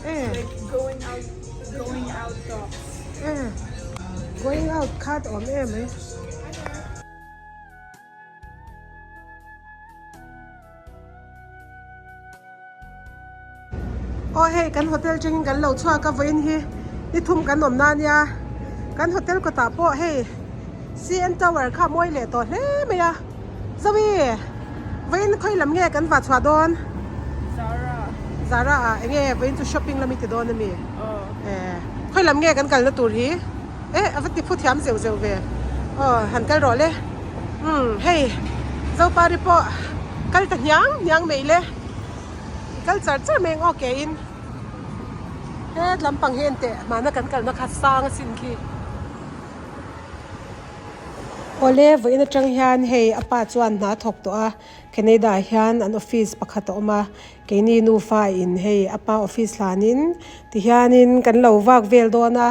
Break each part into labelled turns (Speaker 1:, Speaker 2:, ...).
Speaker 1: Eh. Eh. Going out kha ta awm em mai. Aw hei kan hotel tangin kan lo chhuak a vawiin hi ni thum kan awm na ania kan hotel kawtah pawh hei C_N tower kha a mawi leh tawh hle mai a Zoe vawiin khawi lam nge kan vah chhuah dawn
Speaker 2: Zara
Speaker 1: Zara ah eng nge vawiin chu shopping lam i ti dawn ami eh khawi lam nge kan kalna tur hi eh a va ti phu thiam zeuh zeuh ve aw han kal rawh le umm hei Zopari pawh kal ta hniang hniang mai le. Kal char char mai ang aw ke in het lampang hi enteh hmana kan kalna kha sang asin khi. Awle vawiin atang hian hei a pa chuan hna thawk tawh a Canada ah hian an office pakhat a awm a keini nufa in hei a pa office hlanin tihianin kan lo vak vel dawn a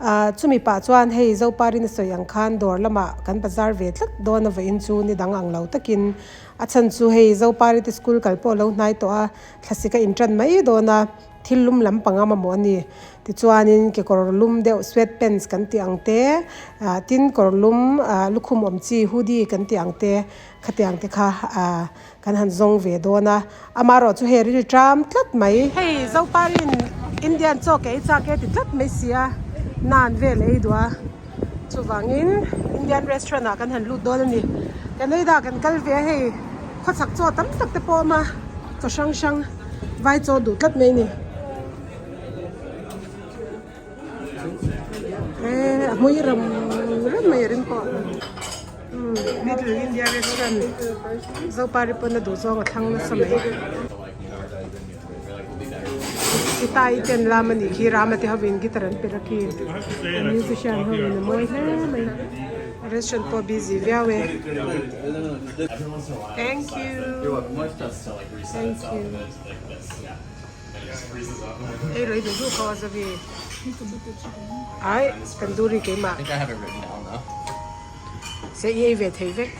Speaker 1: ah chumi pah chuan hei Zoparin a sawi ang khan dawr lamah kan bazar ve tlat dawn a vawiin chu ni dang ang lo takin A chhan chu hei Zopari te school kal pawh a lo hnai tawh a, thlasik a intan mai dawn a, thil lum lampang a mamawh a ni. Tichuanin kekawr lum deuh sweat pants kan tih ang te, ah tin kawr lum ah lukhum awm chi hoodie kan tih ang te khatiang te kha ah kan han zawng ve dawn a. Amaherawh chu hei ril ṭam tlat mai. Hei Zopari'n Indian chaw ke ei chak e ti tlat mai si a, nan vel ei duh a. Chuvangin Indian restaurant ah kan han lut dawn a ni. Canada kan kal ve a hei khawchhak chaw tam tak te pawh a awm a, chaw hrang hrang vai chaw duh tlat mai a ni. Eh a hmui ram ram mai a ring pawh. Umm Little India restaurant Zopari pawn a duh zawng a thlang nasa mai. Sitai ten lam a nih khi Rama te hovin guitar an perh a khi a musician ho in a mawi hle mai restaurant pawh busy viau e thank you thank you ei rei duh duh kho a zavi ai tandoori keimah se i ei ve thei vek.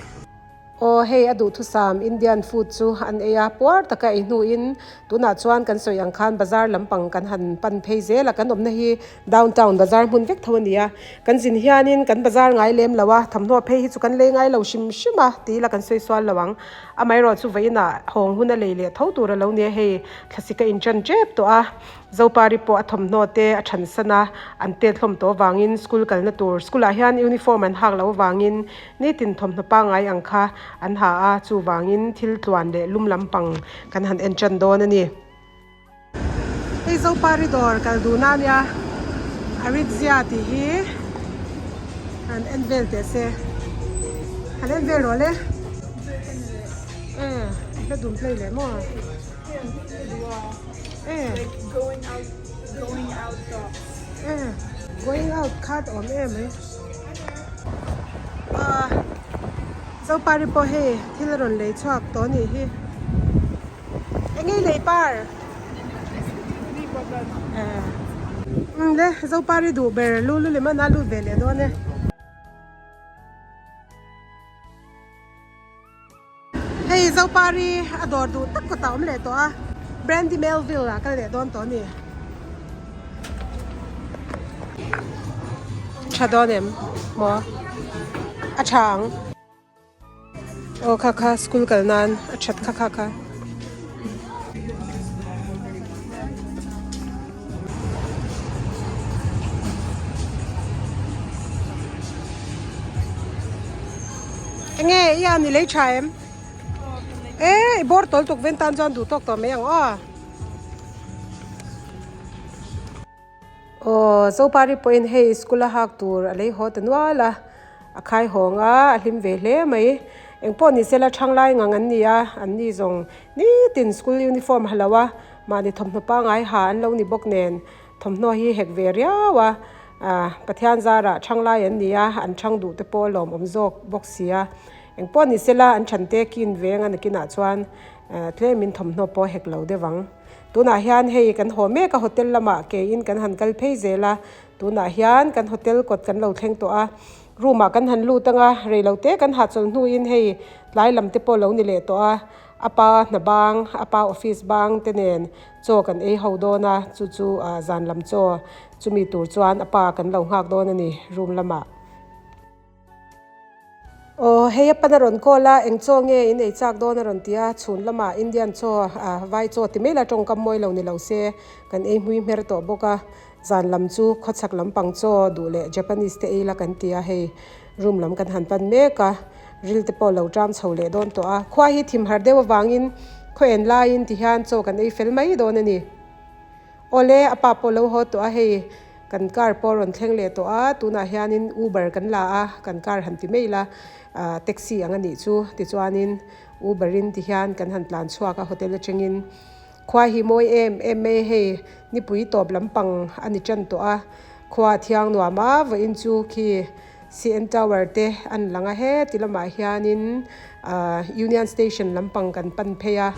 Speaker 1: Aw hei a duhthusam Indian food chu an ei a, puar taka ei hnuin tunah chuan kan sawi ang khan bazar lampang kan han pan phei zel a, kan awmna hi downtown bazar hmun vek tho a ni a, kan zin hianin kan bazar ngai lem lo a, thawmhnaw phei hi chu kan lei ngai lo hrim hrim a ti ila kan sawi sual lo ang, amaherawh chu vawiinah hawng hun a lei leh tho tur a lo ni a, hei thlasik a inṭan ṭep tawh a. Zopari pawh a thawmhnaw te a than san a, an tet hlawm tawh avangin school kalna tur school ah hian uniform an hak loh avangin nitin thawmhnaw pangngai ang kha an ha a, chuvangin thil tluan leh lum lampang kan han en tan dawn a ni. Hei Zopari dawr kal duhna a nia, Aritzia tih hi han en vel teh se, han en vel rawh le. Eh, a hla dun play leh maw? Eh.
Speaker 2: Going out, going out tops.
Speaker 1: Eh, going out kha ta awm em mai. Ah, Zopari pawh hei thil a rawn lei chhuak tawh a nih hi. Eng nge i lei par? Eh, umm le Zopari duh ber Lululemon a lut ve leh dawn e. Hei Zopari a dawr duh tak kawtah awm leh tawh a, Brandy Melville ah kal leh dawn tawh a ni. Tha dawn em? Maw? A tha ang. Aw kha kha school kal nan a that kha kha kha. Enge i an i lei tha em? E i bawr tawl tuk ven tan chuan duh tawk tawh mai ang aw. Aw Zopari pawhin hei school a hak tur a lei haw ta nual a, a khai hawng a, a hlim ve hle mai. Eng pawh ni sela thang lai ngang an ni a, an ni zawng nitin school uniform ha lo a, mahni thawmhnaw pangngai ha an lo ni bawk nen thawmhnaw hi hek ve riau a, ah Pathian zarah thang lai an ni a, an thang duh te pawh a lawmawm zawk bawk si a. Eng pawh ni sela an than te kin veng a nakinah chuan tlemin thawmhnaw pawh hek lo deuh ang. Tunah hian hei kan haw mek a hotel lamah keiin kan han kal phei zel a, tunah hian kan hotel kawt kan lo thleng tawh a, room ah kan han lut ang a, reilote kan hahchawlh hnuin hei tlai lam te pawh lo ni leh tawh a. A pa hna bang a pa office bang te nen chaw kan ei ho dawn a chu chu ah zan lam chaw chumi tur chuan a pa kan lo nghak dawn a ni room lamah. Aw hei a pan a rawn call a eng chaw nge in ei chak dawn a rawn ti a chhun lamah Indian chaw ah vai chaw ti mai la tawngkam mawi lo ni lo se kan ei hmui hmer tawh bawk a zan lam chu khawchhak lampang chaw duh leh Japanese te ei la kan ti a hei room lam kan han pan mek a ril te pawh lo ṭam chho leh dawn tawh a khua hi thim har deuh avangin khaw en laiin ti hian chaw kan ei fel mai dawn a ni. Awle, a pa pawh lo haw tawh a, hei kan car pawh a rawn thleng leh tawh a, tunah hianin Uber kan la a, kan car han ti mai ila, ah taxi ang a nih chu, tichuanin Uber in ti hian kan han tlan chhuak a hotel atangin khua hi mawi em em mai a, hei nipui tawp lampang a ni tan tawh a, khua a thiang nuam a, vawiin chu khi CN Tower te an lang a, heti lamah hianin ah Union Station lampang kan pan phei a.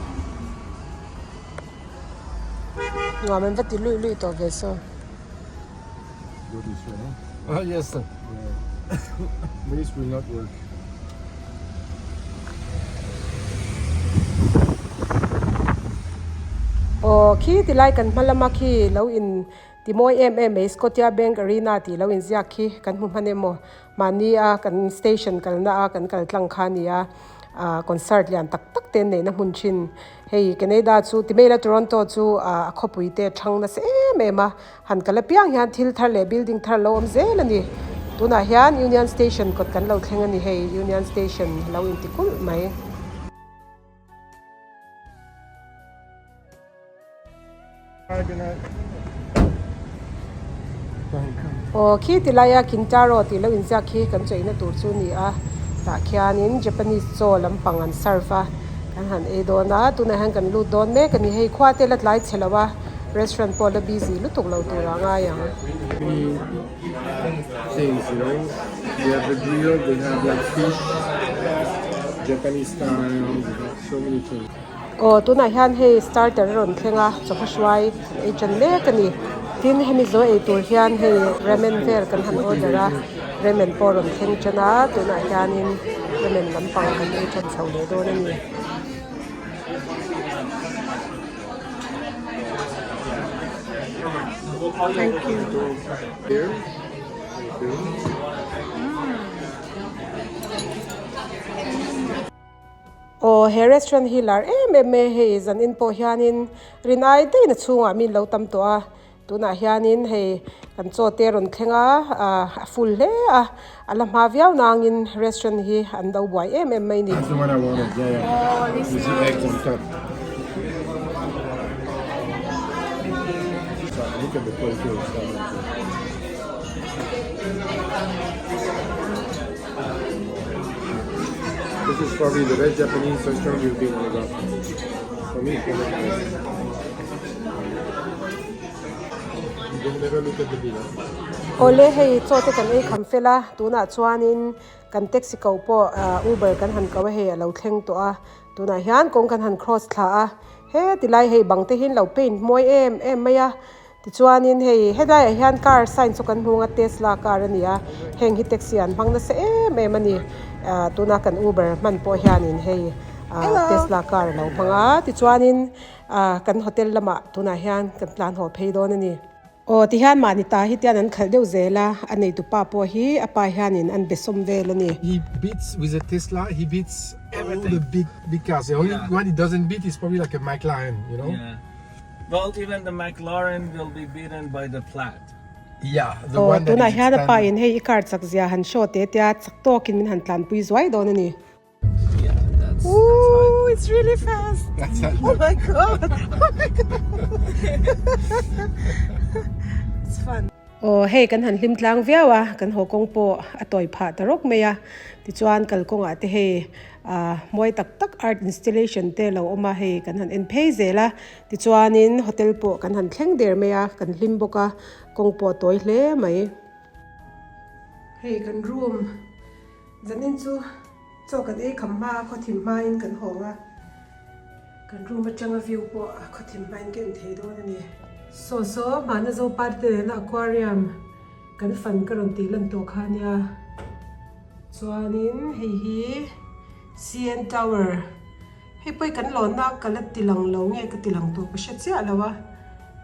Speaker 1: Nuam an va ti luih luih tawh ve saw.
Speaker 3: Ah yes. This will not work.
Speaker 1: Aw khi tilai kan hma lama khi lo in ti mawi em em mai Scotia Bank Arena tih lo inziak khi kan hmu hman emaw Mahni a kan station kalna a kan kal tlang kha a ni a, ah concert lian tak tak te an neihna hmun thin. Hei Canada chu ti maila Toronto chu ah a khawpui te a thang nasa em em a, han kal apiang hian thil thar leh building thar lo awm zel a ni. Tunah hian Union Station kawt kan lo thleng a ni hei Union Station lo inti kulh mai. Aw khi ti laia Kintaro tih lo inziak khi kan chaihna tur chu a ni a tah khianin Japanese chaw lampang an serve a kan han ei dawn a tunah hian kan lut dawn mek a ni hei khua te la tlai chhe lo a restaurant pawh la busy lutuk lo tur a ngai ang.
Speaker 3: Things you know they have the grill they have like fish Japanese style they have so many things.
Speaker 1: Aw tunah hian hei starter a rawn thleng a chawhma hruai kan ei tan mek a ni tin hemi zo ei tur hian hei ramen vel kan han order a ramen pawh a rawn thleng tan a tunah hianin ramen lampang kan ei tan chho leh dawn a ni. Thank you. Aw he restaurant hi lar em em mai a hei zanin pawh hianin rin ai daih na chhungah mi lo tam tawh a tunah hianin hei kan chaw te a rawn thleng a ah a full hle a a la hma viau nangin restaurant hi an do buai em em mai a ni.
Speaker 3: This is probably the best Japanese restaurant you've been ever. For me, it's one of the best. You don't ever look at the bill.
Speaker 1: Awle hei chaw te kan ei kham fel a tunah chuanin kan taxi ko pawh uber kan han ko a hei a lo thleng tawh a tunah hian kawng kan han cross thla a heti lai hei bang te hi an lo paint mawi em em mai a. Tichuanin hei helaiah hian car sign chu kan hmung a Tesla car a ni a heng hi taxi an hmang nasa em em a ni ah tuna kan Uber hman pawh hianin hei ah Tesla car a lo hmang a tichuanin ah kan hotel lamah tunah hian kan tlan haw phei dawn a ni. Aw tihian mahni ta hi tian an khalh deuh zel a a neitu pa pawh hi a pa hianin an be sawm vel a ni.
Speaker 3: He beats with a Tesla he beats all the big big cars the only one he doesn't beat is probably like a McLaren you know.
Speaker 4: Well even the McLaren will be beaten by the Plaid.
Speaker 3: Yeah, the
Speaker 1: Aw,
Speaker 3: one that
Speaker 1: tunah
Speaker 3: is
Speaker 1: hian a pa
Speaker 3: extended.
Speaker 1: in hei i car chak zia han show te tia chak tawkin min han tlanpui zuai dawn a ni.
Speaker 4: Yeah, that's that's
Speaker 1: Ooh,
Speaker 4: high.
Speaker 1: it's really fast.
Speaker 3: That's how
Speaker 1: Oh my god. Oh my god. It's fun. Aw hei kan han hlim tlang viau a, kan haw kawng pawh a tawi phah ta rawk mai a, tichuan kalkawngah te hei ah mawi tak tak art installation te lo awm a, hei kan han en phei zel a, tichuanin hotel pawh kan han thleng der mai a, kan hlim bawk a, kawng pawh a tawi hle mai. Hei kan room zanin chu chaw kan ei kham hma a, khawthim hmain kan hawng a. Kan room atanga view pawh a khawthim hmain ka en thei dawn a ni. Saw saw hmana Zopa te nena aquarium kan fan ka rawn tih lan tawh kha ania. Chuanin hei hi CN Tower. Hei pawh hi kan lawnna ka la ti lang lo nge ka ti lang tawh ka hre chiah lo a,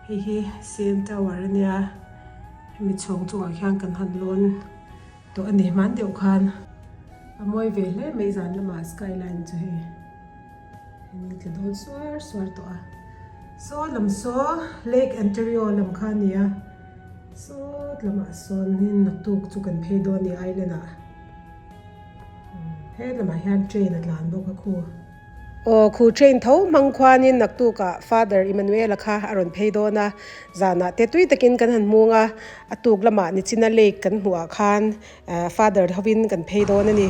Speaker 1: hei hi CN Tower a nia hemi chhawng chungah khian kan han lawn tawh a ni hman deuh khan a mawi ve hle mai zan lamah skyline chu hei hei tla dawn suar suar tawh a saw lam saw Lake Ontario lam kha a ni a saw lamah sawn in naktuk chu kan phei dawn a ni island ah. He lamah hian train a tlan bawk a khu. Aw khu train tho hmang khuanin naktukah Father Emmanuel-a kha a rawn phei dawn a, zanah te tui takin kan han hmung a, a tuk lamah Nichina Lake kan hmuhah khan Father hovin kan phei dawn a ni.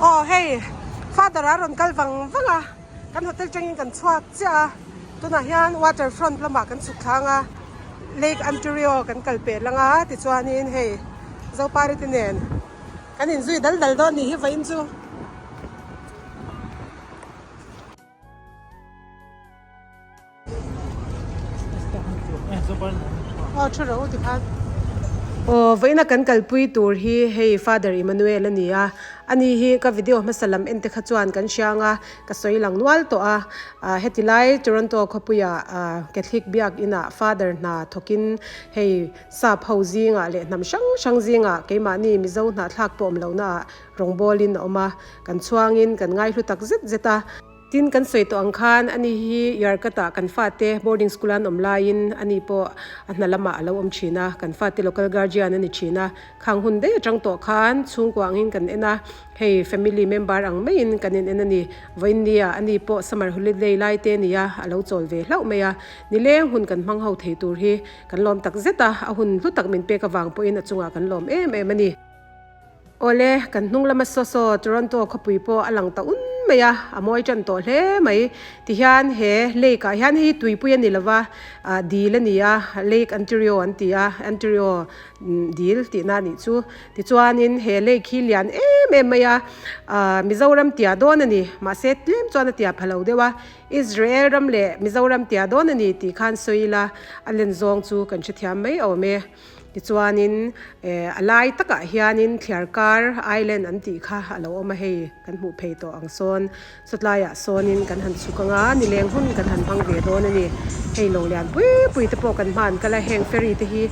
Speaker 1: Aw hei Father a rawn kal vang vang a, kan hotel tangin kan chhuak chiah a, tunah hian water front lamah kan chhuk thlang a, Lake Ontario kan kal peh lang a, tichuanin hei. Zopari te nen kan inzui dal dal dawn nih hi vawiin chu. Aw thu ro ti khan. Aw vawiina kan kalpui tur hi hei Father Emmanuel a ni a, ani hi ka video hmasa lam en te kha chuan kan hriang a, ka sawi lang nual tawh a, ah heti lai Toronto khawpuia ah Catholic biak inah Father hna thawkin hei Sap ho zingah leh hnam hrang hrang zingah keimahni Mizo hnahthlak pawh awm lohnaah rawngbawlin a awm a, kan chhuangin kan ngaihlu tak zet zet a. Tin, kan sawi tawh ang khan ani hi Yarkatah kan fate boarding school an awm laiin ani pawh a hna lamah a lo awm thin a, kan fate local guardian a ni thin a. Khang hun daih atang tawh khan chhungkua angin kan en a, hei family member ang maiin kan in en a ni. Vawiin nia ani pawh summer holiday lai te nia a lo chawl ve hlauh mai a, nileng hun kan hmang ho thei tur hi Kan lawm tak zet a, a hun hlu tak min pek avang pawhin a chungah kan lawm em em a ni. Awle, kan hnung lama saw saw Toronto khawpui pawh a lang ta un mai a, a mawi tan tawh hle mai. Tihian he lake ah hian hei tuipui a ni lova, ah dil a ni a, Lake Ontario an ti a, Ontario dil tihna a nih chu. Tichuanin he lake hi lian em em mai a, ah Mizoram tia dawn a ni, mahse tlem chuan a tia pha lo deuh a. Israel ram leh Mizoram tia dawn a ni tih khan sawi ila a len zawng chu kan hrethiam mai awm e. Tichuanin a lai takah hianin Thliarkar Island an tih kha a lo awm a hei kan hmuh phei tawh ang sawn sawtlaiah sawnin kan han chhuk anga nileng hun kan han hmang ve dawn a ni. Hei lawng lian pui pui te pawh kan hman kal a heng ferry te hi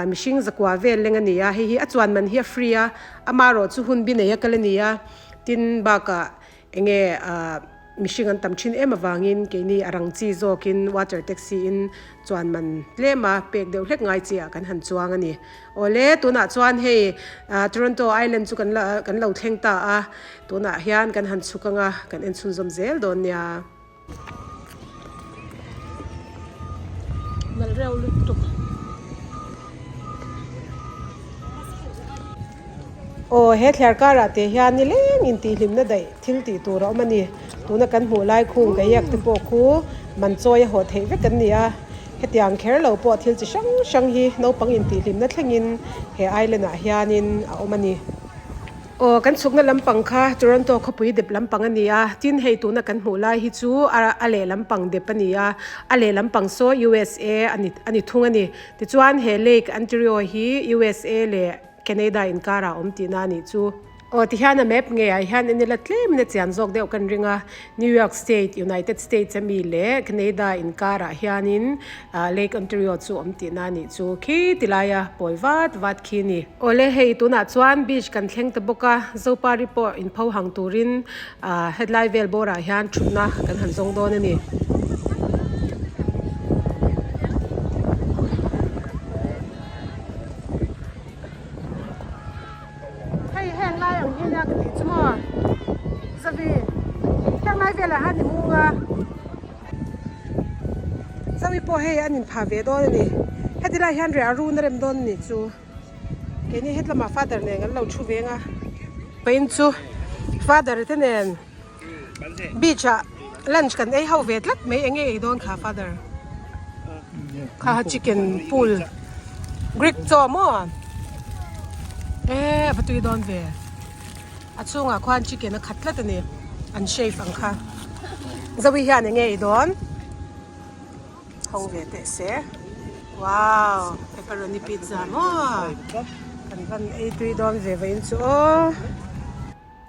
Speaker 1: mihring zakua vel leng a ni a hei hi a chuan man hi a free a amaherawhchu hun bi nei a kal a ni a tin bakah Enge mihring an tam thin em avangin keini a rang chi zawkin water taxi in chuan man tlem a pek deuh hlek ngai chi ah kan han chuang a ni. Awle tunah chuan hei Toronto Island chu kan la kan lo thleng ta a, tunah hian kan han chhuk anga kan en chhunzawm zel dawn nia. Nalh reuh lutuk. Aw he thliar karah te hian nileng intihhlimna daih thil tih tur a awm a ni. Tuna kan hmuh lai khung kayak te pawh khu man chawi a haw theih vek an ni a. Hetiang kher lo pawh thil chi hrang hrang hi naupang intihhlimna thlengin he island ah hianin a awm a ni. Aw, kan chhukna lampang kha Toronto khawpui dep lampang a ni a, tin hei tuna kan hmuh lai hi chu a a leh lampang dep a ni a, a leh lampang saw USA a ni a ni thung a ni. Tichuan he Lake Ontario hi USA leh Canada inkarah a awm tihna a nih chu. Aw, tihian a map ngeiah hian en ila tlemin a chian zawk deuh kan ring a, New York State, United States ami leh Canada inkarah hianin Lake Ontario chu awm tihna a nih chu. Khi tilaia pawl vat vat khi a ni. Awle hei tunah chuan beach kan thleng ta bawk a, Zopari pawh inpho hang turin ah hetlai vel bawrah hian thutna kan han zawng dawn a ni. Hei heng lai ang hi nia ka tih chu maw Zavi heng lai velah hian i hung a. Zawi pawh hei an inphah ve dawn a ni. Heti lai hian riah run a rem dawn a nih chu. Keini hetlamah father nen kan lo thu veng a. Pain chu father te nen beach ah lunch kan ei ho ve tlat mai enge ei dawn kha father. Kha chicken pool Greek chaw maw e va tui dawn ve. A chhungah khuan chicken a khat tlat a ni an shape ang kha. Zoe hian enge ei dawn. Ho ve teh se. Wow, pepperoni pizza maw. Kan van ei tui dawn ve vawiin chu aw.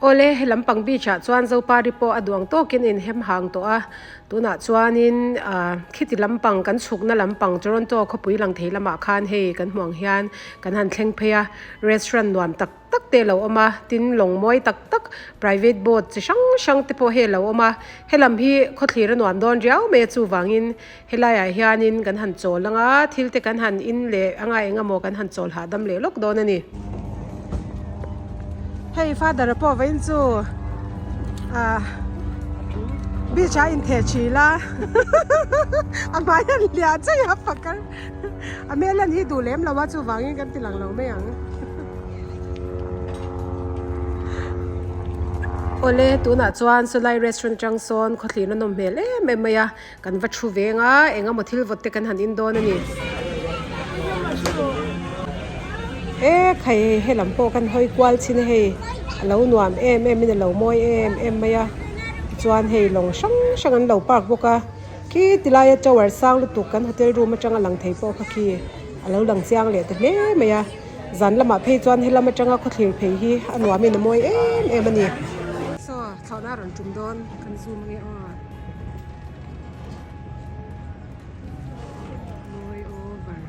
Speaker 1: Awle, he lampang beach ah chuan Zopari pawh a duang tawkin a inhem hang tawh a, tunah chuanin ah khiti lampang kan chhukna lampang Toronto khawpui lang thei lamah khan hei kan hmuh ang hian kan han thleng phei a, restaurant nuam tak tak te a lo awm a, tin lawng mawi tak tak private boat chi hrang hrang te pawh hei a lo awm a, helam hi khawthlir a nuam dawn riau mai a chuvangin helaiah hianin kan han chawl ang a, thil te kan han in leh anga eng emaw kan han chawl hahdam leh lawk dawn a ni. Hei father a pawh vawiin chu ah beach ah a intheh thil a a hmai a liah chei a pakar. A hmel lan hi duh lem lo a chuvangin kan ti lang lo mai ang. Awle tunah chuan sawlai restaurant atang sawn khawthlir a nawm hmel em em mai a kan va thu veng a eng emaw thil vawt te kan han in dawn a ni. E khai hei helam pawh kan hawi kual chin a hei a lo nuam em em in a lo mawi em em mai a tichuan hei lawng hrang hrang an lo park bawk a. Khi tilaia tower sang lutuk kan hotel room atanga lang thei pawh kha khi a lo lang chiang leh ta hle mai a, zan lamah phei chuan helam atanga khawthlir phei hi a nuamin a mawi em em a ni. Saw thlawhna a rawn tum dawn kan zoom ange aw. Mawi over.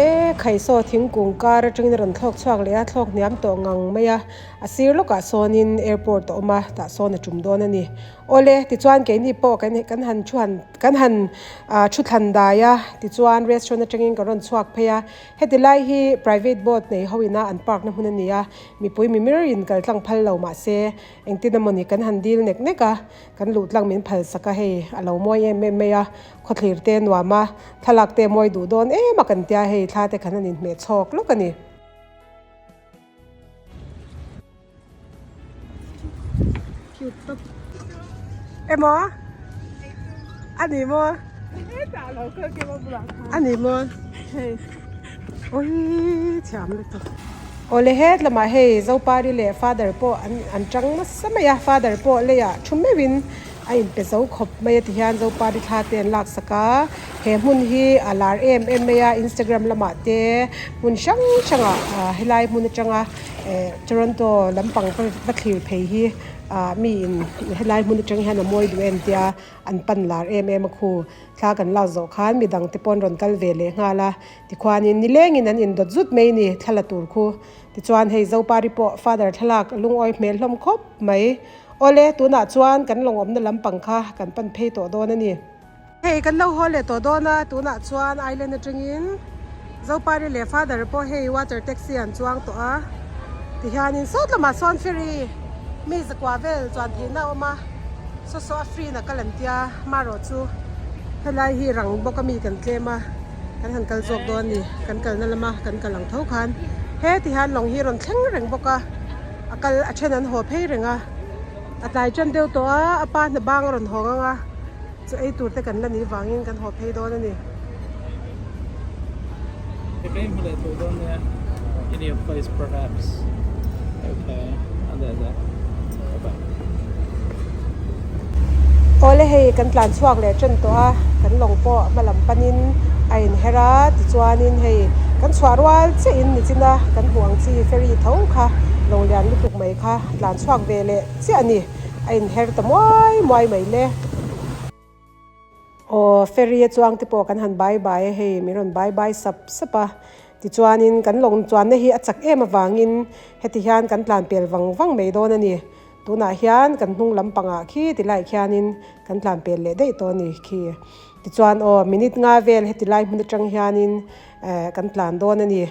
Speaker 1: E khai saw thingkung kar atangin a rawn thlawk chhuak leh a thlawk hniam tawh ngang mai a, a sir lawkah sawnin airport a awm a tah sawn a tum dawn a ni. Awle, tichuan keini pawh kan kan han thu han kan han ah thu thlan dai a, tichuan restaurant atangin ka rawn chhuak phei a, heti lai hi private boat nei ho ina an park na hmun a ni a, mipui mimir in kal tlang phal lo mahse engtin emawni kan han dil nek nek a, kan luh tlang min phal sak a hei a lo mawi em em mai a, khawthlir te nuam a, thlalak te mawi duh dawn em a kan tia hei thla te kan han inhmeh chhawk lawk a ni. Cute top. Emaw? Ani maw? Ani maw? Hei. Oi thiam lutuk. Awle het lamah hei Zopari leh Father pawh an an tang nasa mai a, Father pawh leiah thu meuhin a inpe zo khawp mai a ti hian Zopari thla te an laksak a, he hmun hi a lar em em mai a Instagram lamah te hmun hrang hrangah ah helai hmun atanga eh Toronto lampang va thlir phei hi ah mi in helai hmun atang hian a mawi duh em tia an pan lar em em a khu thla kan lak zawh khan midang te pawh an rawn kal ve leh nghal a tikhuanin nilengin an indawt zut mai a ni thla la tur khu tichuan hei Zopari pawh father thlalak lungawi hmel hlawm khawp mai. Awle, tunah chuan kan lawngawmna lampang kha kan pan phei tawh dawn a ni. Hei, kan lo haw leh tawh dawn a, tunah chuan island atangin Zopari leh Father pawh hei water taxi an chuang tawh a, tihianin sawt lamah sawn ferry mi zakua vel chuan theihna a awm a, saw saw a free in a kal an tia, marawh chu helai hi rang bawk a mi kan tlem a, kan han kal zawk dawn a ni, kan kalna lama kan kal ang tho khan he tihian lawng hi rawn thleng reng bawk a. A kal a then an haw phei reng a, a tlai tan deuh tawh a, a pa hna bang a rawn hawng ang a, chu ei tur te kan la nih vangin kan haw phei dawn a ni. Awle hei kan tlan chhuak leh tan tawh a, kan lawng pawh hma lam panin a inher a, tichuanin hei kan chhuah rual chiah in nichin a kan hmuh ang chi ferry tho kha lawng lian lutuk mai kha tlan chhuak ve leh chiah a ni, a inher ta muai muai mai le. Aw ferry a chuang te pawh kan han bye bye a hei min rawn bye bye sap sap a tichuanin kan lawng chuanna hi a chak em avangin heti hian kan tlan pel vang vang mai dawn a ni tunah hian kan hnung lampangah khi ti laiah khianin kan tlan pel leh daih tawh a ni khi tichuan aw minute nga vel heti lai hmun atang hianin eh kan tlan dawn a ni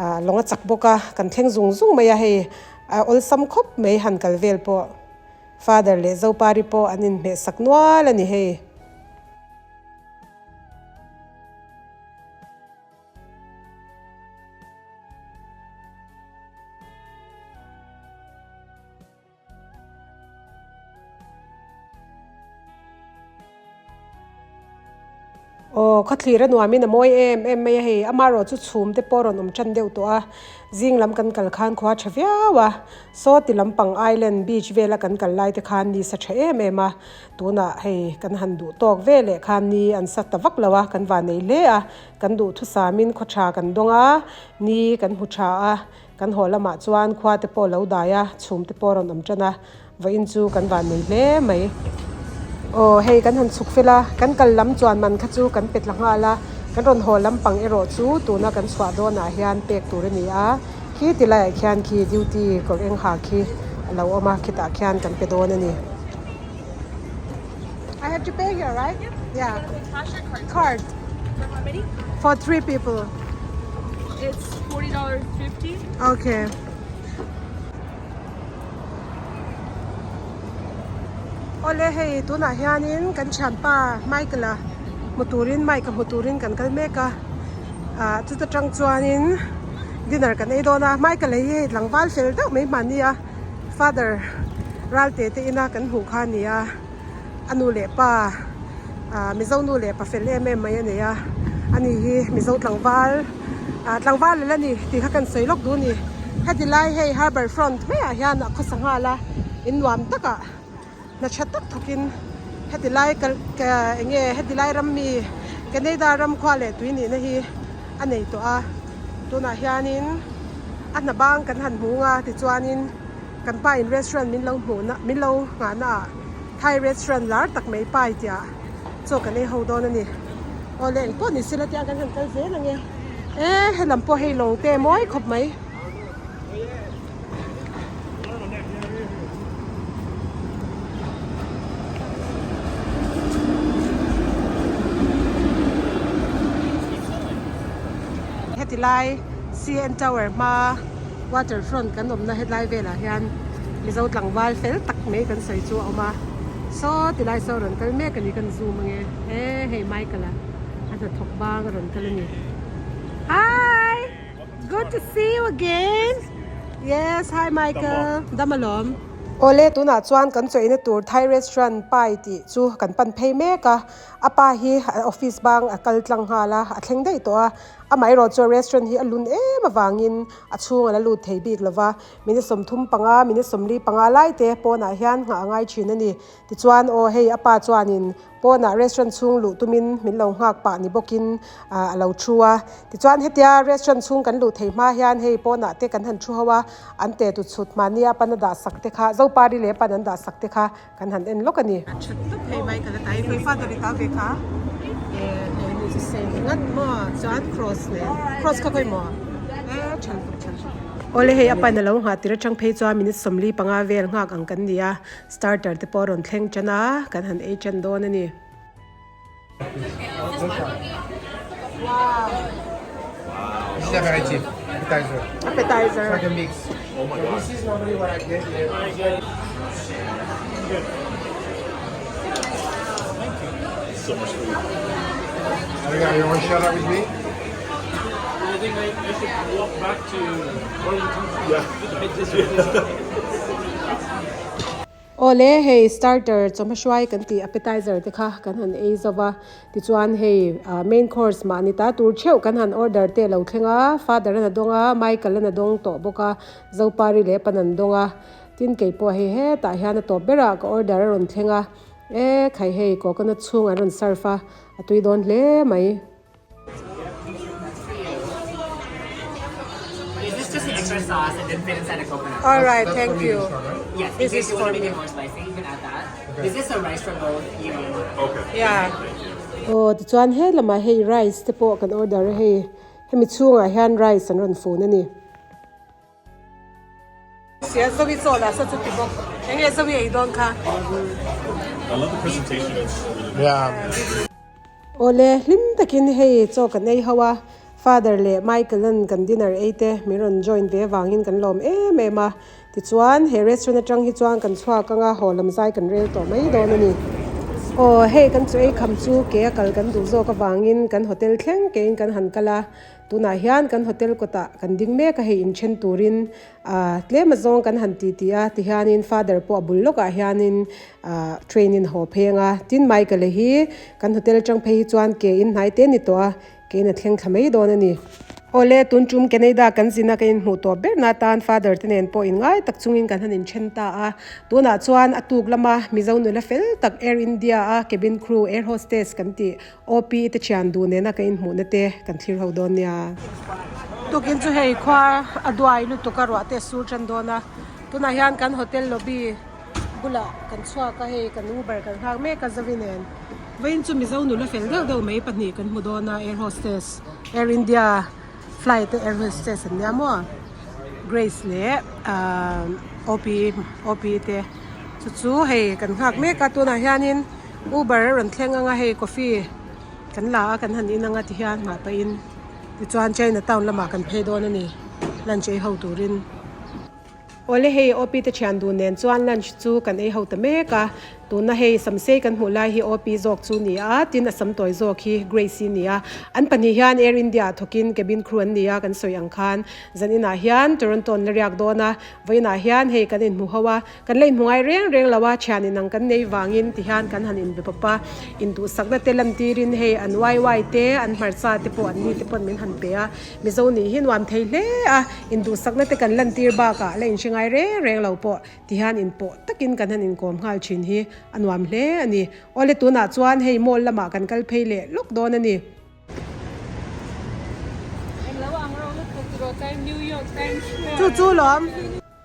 Speaker 1: ah lawng a chak bawk a kan thleng zung zung mai a hei a awlsam khawp mai han kal vel pawh. Father leh Zopari pawh an inhmeh sak nual a ni hei. Aw, khawthlir a nuamin a mawi em em mai a hei, amaherawh chu chhum te pawh a rawn awm tan deuh tawh a, zing lam kan kal khan khua tha viau a, saw ti lampang island beach vela kan kal lai te khan ni sa tha em em a, tunah hei kan han duh tawk ve leh khan ni an sa ta vak lo a, kan van nei hle a, kan duh thusamin khaw tha kan dawng a, ni kan hmu tha a. Kan haw lamah chuan khua te pawh lo dai a, chhum te pawh a rawn awm tan a, vawiin chu kan van nei hle mai. Aw hei kan han chhuk fel a, kan kal lam chuan man kha chu kan pe tla nghal a, kan rawn haw lampang erawh chu tuna kan chhuah dawnah hian pek tur a ni a, khi ti laiah khian khi duty kawr eng ha khi a lo awm a, khitah khian kan pe dawn a ni. I have to pay here right? Yeah. Card.
Speaker 2: For how many?
Speaker 1: For 3 people.
Speaker 2: It's $40.50.
Speaker 1: Okay. Awle hei tunah hianin kan thianpa Michael-a hmu turin Mike-a hmu turin kan kal mek a ah chuta tang chuanin dinner kan ei dawn a Michael-a hi hei tlangval fel deuh mai hmahni a father Ralte te ina kan hmuh kha a ni a a nu leh pa ah Mizo nu leh pa fel em em mai a nei a ani hi Mizo tlangval ah tlangval la ni tih kha kan sawi lawk duh a ni heti lai hei harbour front maiah hian a khawsa nghal a in nuam takah hna tha tak thawkin heti lai kal eng nge heti lai ram mi Canada ram khua leh tui nihna hi a nei tawh a tunah hianin a hna bang kan han hmu ang a tichuanin kan pa in restaurant min lo hmuh na min lo nghah na ah Thai restaurant lar tak mai pai tih ah chaw kan ei ho dawn a ni. Aw le engpawh ni sela tia kan han kal zel ang e. E helam pawh hei lawng te mawi khawp mai. Heti lai CN Tower hma waterfront kan awmna hetlai velah hian Mizo tlangval fel tak mai kan sawi chu a awm a saw tilai saw rawn kal mek a ni kan zoom ange e hei Michael a a hnathawk bang a rawn kal a ni hi good to see you again yes hi Michael dam alawm. Awle tunah chuan kan chawihna tur Thai restaurant pai tih chu kan pan phei mek a a pa hi office bang a kal tlang nghal a a thleng daih tawh a amaherawh chu restaurant hi a lun em avangin a chhung a la lut thei bik lova Minute 35, minute 45 lai te pawnah hian nghah a ngai thin a ni. Tichuan aw hei a pa chuanin pawnah restaurant chhung luh tumin min lo nghak pah ni bawkin a lo thu a. Tichuan hetia restaurant chhung kan luh thei hma hian hei pawnah te kan han thu ho a, an te tut chhut mahnia pan a dah sak te kha, Zopari leh pan an dah sak te kha kan han en lawk a ni. A that tawp hei mai ka la ta i father i ta ve kha e hei ni chu same ngat maw chuan cross nen cross kha khawi maw e than tawp than tawp. Awle hei a pan a lo nghah tir atang phei chuan minute 45 vel nghak ang kan ni a starter te pawh a rawn thleng tan a kan han ei tan dawn a ni.
Speaker 3: This is aperitif, appetizer.
Speaker 1: Appetizer.
Speaker 3: It's like a mix. Oh my god. This is normally what I get here.
Speaker 4: Thank you. So much food.
Speaker 3: Okay, you want to share that with me?
Speaker 4: I think I, I should walk back to Burlington. Yeah.
Speaker 1: Awle, hei starter chawhma hruai kan tih appetizer te kha kan han ei zo va, tichuan hei main course mahni ta tur theuh kan han order te a lo thleng a, father an a dawng a, Michael an a dawng tawh bawk a, Zopari leh pan an dawng a, tin kei pawh hei hetah hian a tawp berah ka order a rawn thleng a, e khai hei coconut chhung an rawn serve a, a tui dawn hle mai.
Speaker 5: Is this just the extra sauce and then fit inside a coconut?
Speaker 1: All right, thank you.
Speaker 5: Yes, in
Speaker 1: This
Speaker 5: case
Speaker 1: is
Speaker 5: you
Speaker 1: for
Speaker 5: want to make
Speaker 1: me.
Speaker 5: it more spicy, you can add that. Is this a rice for both you and
Speaker 4: Okay.
Speaker 1: Yeah. Aw tichuan he lamah hei rice te pawh kan order a hei hemi chhungah hian rice an rawn fun a ni. Sia Zoe chaw lah saw chu ti bawk eng nge Zoe ei dawn kha.
Speaker 4: I love the presentation it's really
Speaker 3: Yeah.
Speaker 1: Awle hlim takin hei chaw kan ei ho a Father leh Michael an kan dinner ei te min rawn join ve avangin kan lawm em em a tichuan he restaurant atang hi chuan kan chhuak anga haw lam zai kan rel tawh mai dawn a ni. Aw hei kan chu ei kham chu ke a kal kan duh zawk avangin kan hotel thleng kein kan han kal a. Tunah hian kan hotel kawtah kan ding mek a, hei inthen turin ah tlem azawng kan han ti ti a, tihianin father pawh a bul lawkah hianin ah train in haw pheng a, tin Michael-a hi kan hotel atang phei hi chuan ke in hnai te a ni tawh a, ke in a thleng thla mai dawn a ni. Awle, tun tum Canada kan zina ka inhmuh tawh berna atan father te nen pawh inngai tak chungin kan han inthen ta a, tunah chuan a tuk lama Mizo nula fel tak Air India a cabin crew, air hostess kan tih OP te thian duh nena ka inhmuhna te kan thlir ho dawn nia. Tukin chu hei khua a duai lutuk a ruah te a sur tan dawn a tunah hian kan hotel lobby bulah kan chhuak a hei kan uber kan nghak mek a zavi nen vawiin chu mizo nula fel deuh deuh mai pahnih kan hmu dawn a air hostess air india flight te air hostess an nia maw grace leh ahh op op te chu chu hei kan nghak mek a tunah hianin uber a rawn thleng ang a hei coffee kan la a kan han in ang a tihian nghah pahin tichuan china town lamah kan phei dawn a ni lunch ei ho turin. Awle hei OP te thian dun nen chuan lunch chu kan ei ho ta mek a, tuna hei samsei kan hmuh lai hi OP zawk chu ni a, tin a sam tawi zawk hi Grace-i ni a, an pahnih hian Air India ah thawkin cabin crew an ni a kan sawi ang khan zan inah hian Toronto an la riak dawn a, vawiinah hian hei kan inhmu ho a, kan la inhmu ngai reng reng lo a, thian inang kan nei vangin ti hian kan han inbe pawp a, induhsakna te lantirin hei an wai te an hmarcha te pawh an ni te pawn min han pe a. Mizo nih hi nuam thei hle a, induhsakna te kan lantir bakah la inhre ngai reng reng lo pawh tihian inpawh takin kan han inkawm nghal thin hi a nuam hle a ni. Awle tunah chuan hei mall lamah kan kal phei leh lawk dawn a ni. Chu chu lawm.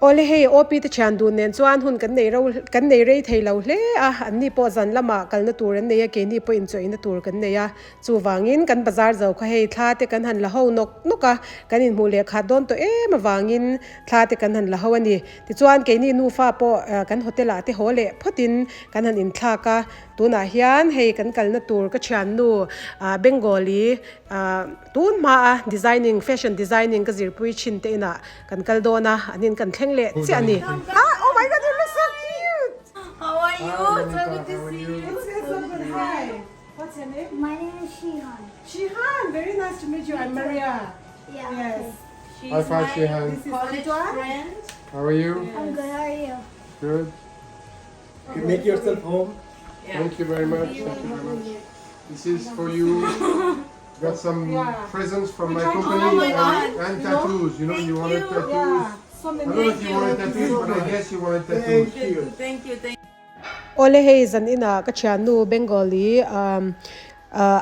Speaker 1: Awle hei OP te thian dun nen chuan hun kan nei ro kan nei rei thei lo hle a, an ni pawh zan lamah kalna tur an nei a, keini pawh inchawihna tur kan nei a, chuvangin kan bazar zo kha hei thla te kan han la ho nawk nawk a, kan inhmuh leh khat dawn tawh em avangin thla te kan han la ho a ni. Tichuan keini nufa pawh kan hotel ah te haw leh phawtin kan han inthlak a, tunah hian hei kan kalna tur ka thiannu Bengali tun hmaa designing fashion designing ka zirpui thin te inah Kan kal dawn a, an in kan thleng leh chiah a ni. Ah oh my god you look so cute!
Speaker 2: How are you? So good to see you.
Speaker 1: It's so good. Hi. What's your name?
Speaker 6: My name is Shihan.
Speaker 1: Shihan, very nice to meet you. I'm Maria.
Speaker 6: Yeah.
Speaker 1: Yes.
Speaker 2: She's
Speaker 3: Hi,
Speaker 2: my
Speaker 3: Shihan.
Speaker 1: This is
Speaker 2: college
Speaker 1: Antoine.
Speaker 2: friend.
Speaker 3: How are you?
Speaker 6: I'm good. How are you?
Speaker 3: Good.
Speaker 7: Make yourself home.
Speaker 3: Thank you very much. Thank you very much. This is for you. Got some
Speaker 1: Yeah.
Speaker 3: presents from my
Speaker 1: tried to
Speaker 3: company
Speaker 2: Oh my
Speaker 3: and,
Speaker 2: God.
Speaker 3: and tattoos. You know, you wanted tattoos.
Speaker 1: Yeah. So
Speaker 3: I
Speaker 1: many.
Speaker 3: don't know if you wanted tattoos, but I guess you wanted tattoos.
Speaker 7: Thank you.
Speaker 2: Thank you. Thank
Speaker 1: Awle hei zan inah ka thiannu Bengali umm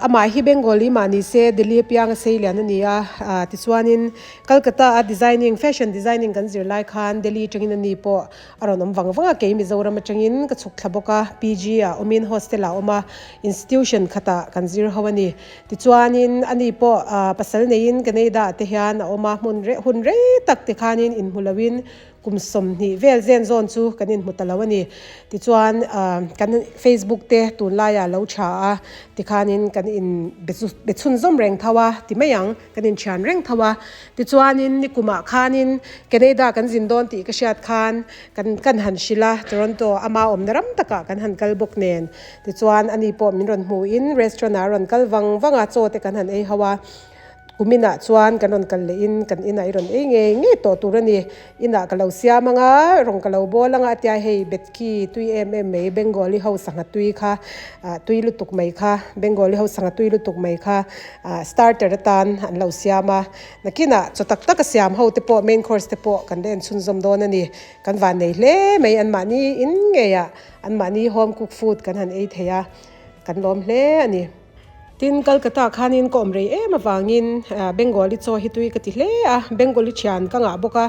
Speaker 1: amah hi Bengali mah ni se Delhi apianga sei lian a ni a ah tichuanin Calcutta a designing fashion designing kan zir lai khan Delhi atangin a ni pawh A rawn awm vang vang a, kei Mizoram atangin ka chhuk thla bawk a, PG ah awmin hostel ah awm a, institution khatah kan zir ho a ni. Tichuanin ani pawh pasal neiin Canada ah te hian a awm a, hmun reh hun rei tak te khanin inhmu loin kum 20 vel zen zawn chu kan inhmu ta lo a ni. Tichuan kan Facebook te tunlaiah lo tha a, tikhanin kan in be chhunzawm reng tho a ti mai ang. Kan inthian reng tho a, tichuanin nikumah khanin Canada kan zin dawn tih ka hriat khan kan kan han hrilh a, Toronto ama awmna ram takah kan han kal bawk nen. Tichuan ani pawh min rawn hmuhin restaurant ah a rawn kal vang vang a, chaw te kan han ei ho a, kuminah chuan kan rawn kal lehin kan inah i rawn ei ngei ngei tawh tur a ni. Inah ka lo siam ang a, rawn ka lo bawl ang a, a tia hei Betki tui em em mai Bengali ho sangha tui kha ah tui lutuk mai kha Bengali ho sangha tui lutuk mai kha ah starter atan an lo siam a, nakinah chaw tak tak a siam ho te pawh main course te pawh kan la enchhunzawm dawn a ni. Kan van nei hle mai anmahni in ngeiah anmahni home cook food kan han ei thei a, kan lawm hle a ni. Tin, Calcutta khanin ka awm rei em avangin Bengali chaw hi tui ka ti hle a, Bengali thian ka ngah bawk a,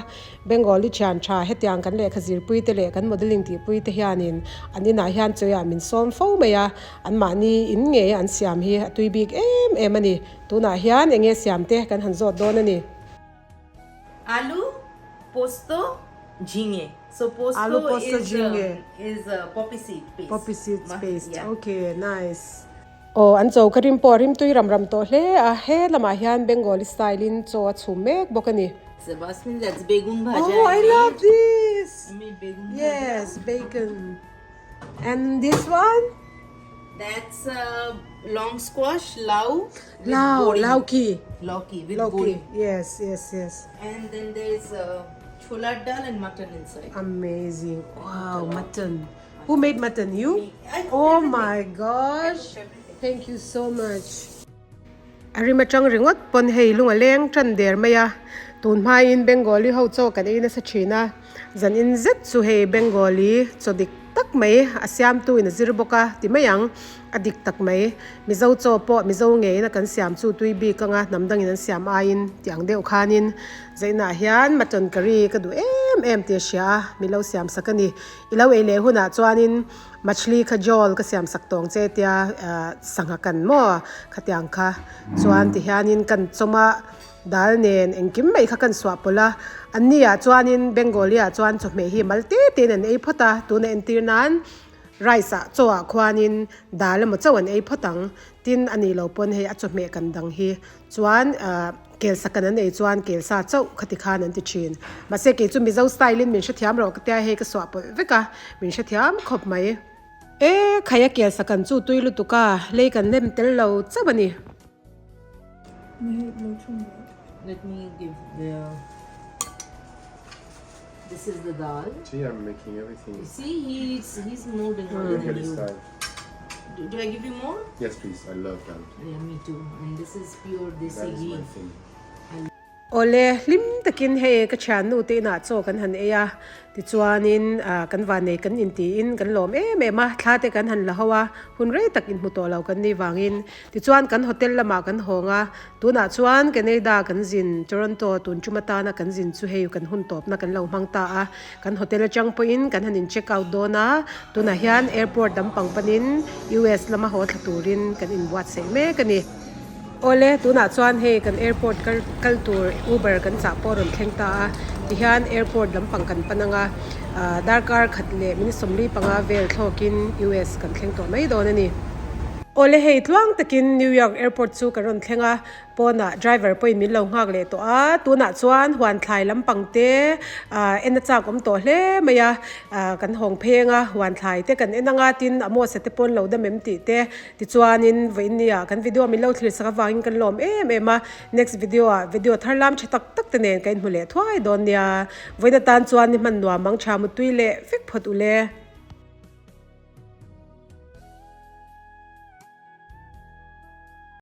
Speaker 1: Bengali thian tha hetiang kan lehkha zirpui te leh kan modelling tihpui te hianin an inah hian chawiah min sawm fo mai a, anmahni in ngei an siam hi a tui bik em em a ni. Tunah hian eng nge siam te kan han zawt dawn a ni.
Speaker 8: Alu posto jhinge. So posto,
Speaker 1: Alu posto
Speaker 8: is,
Speaker 1: jhinge.
Speaker 8: is poppy seed paste.
Speaker 1: Poppy seed paste.
Speaker 8: Yeah.
Speaker 1: Okay, nice. Aw, an chaw ka rim pawh a rim tui ram ram tawh hle a, he lamah hian Bengali style in chaw a chhum mek bawk a ni.
Speaker 8: So basmati that's begun bhaja.
Speaker 1: Oh, I love this!
Speaker 8: I made begun bhaja.
Speaker 1: Yes, bacon. And this one?
Speaker 8: That's uh, long squash, lau.
Speaker 1: Lau, lauki.
Speaker 8: Lauki with
Speaker 1: Lauki.
Speaker 8: bori.
Speaker 1: Yes, yes, yes.
Speaker 8: And then there's uh, chola dal and mutton inside.
Speaker 1: Amazing. Wow, mutton. Who made mutton? You?
Speaker 8: Me. I cooked
Speaker 1: Oh
Speaker 8: everything.
Speaker 1: my gosh.
Speaker 8: I cooked everything.
Speaker 1: Thank you so much. A rim atang ringawt pawn hei lung a leng tan der mai a, tun hmain Bengali ho chaw kan ei nasa thin a, zan in zet chu hei Bengali chaw dik. tak mai a siamtu in a zir bawk a ti mai ang a dik tak mai mizo chaw pawh mizo ngeiin a kan siam chu tui bik anga hnam dangin an siam aiin tih ang deuh khanin zainah hian mutton curry ka duh em em tih a hria a min lo siam sak a ni i lo ei leh hunah chuanin machli kha jawl ka siam sak tawng che tia ah sangha kan maw khatiang kha chuan ti hianin kan chawm a. Dal nen engkim mai kha kan suah pawlh a, an ni ah chuanin Bengali ah chuan chawhmeh hi mal te tein an ei phawt a, tuna entir nan rice ah chaw ah khuanin dal emaw chauh an ei phawt ang, tin a nih loh pawn hei a chawhmeh kan dang hi chuan ah kel sakan an ei chuan kel sa chauh khati khan an ti thin. Mahse kei chu Mizo style in min hrethiam rawh ka tia hei ka suah pawlh vek a, min hrethiam khawp mai. E khaia kel sakan chu tui lutuk a, lei kan lem tel lo chauh a ni.
Speaker 8: Let me give the This is the dal.
Speaker 3: See, I'm making everything.
Speaker 8: You see, he's he's more Bengali than
Speaker 3: Bengali
Speaker 8: you.
Speaker 3: style.
Speaker 8: Do, do I give you more?
Speaker 3: Yes, please. I love dal.
Speaker 8: Yeah, me too. And this is pure
Speaker 3: That
Speaker 8: desi
Speaker 3: is my
Speaker 8: ghee.
Speaker 3: thing.
Speaker 1: Awle, hlim takin hei ka thiannu te inah chaw kan han ei a, tichuanin ah kan vannei kan intiin kan lawm em em a, thla te kan han la ho a, hun rei tak inhmu tawh lo kan nih vangin. Tichuan kan hotel lamah kan hawng a, tunah chuan Canada kan zin, Toronto tun tum atana kan zin chu hei kan hun tawpna kan lo hmang ta a, kan hotel atang pawhin kan han in check out dawn a, tunah hian airport lampang panin US lama haw thla turin kan inbuatsaih mek a ni. Awle, tunah chuan hei kan airport kal kal tur Uber kan chah pawh a rawn thleng ta a, tihian airport lampang kan pan ang a, ah darkar khat leh minute 45 vel thlawkin US kan thleng tawh mai dawn a ni. Awle, hei tluang takin New York airport chu kan rawn thleng a, pawnah driver pawhin min lo nghak leh tawh a, tunah chuan huan thlai lampang te ah en a chak awm tawh hle mai a, ah kan hawng pheng a, huan thlai te kan en ang a, tin a mawsa te pawn lo dam em tih te Tichuanin vawiinnia kan video min lo thlir sak avangin kan lawm em em a, next video ah video thar lam tha tak tak te nen ka inhmu leh thuai dawn nia. Vawiin atan chuan ni hman nuam ang tha mutui leh vek phawt ule.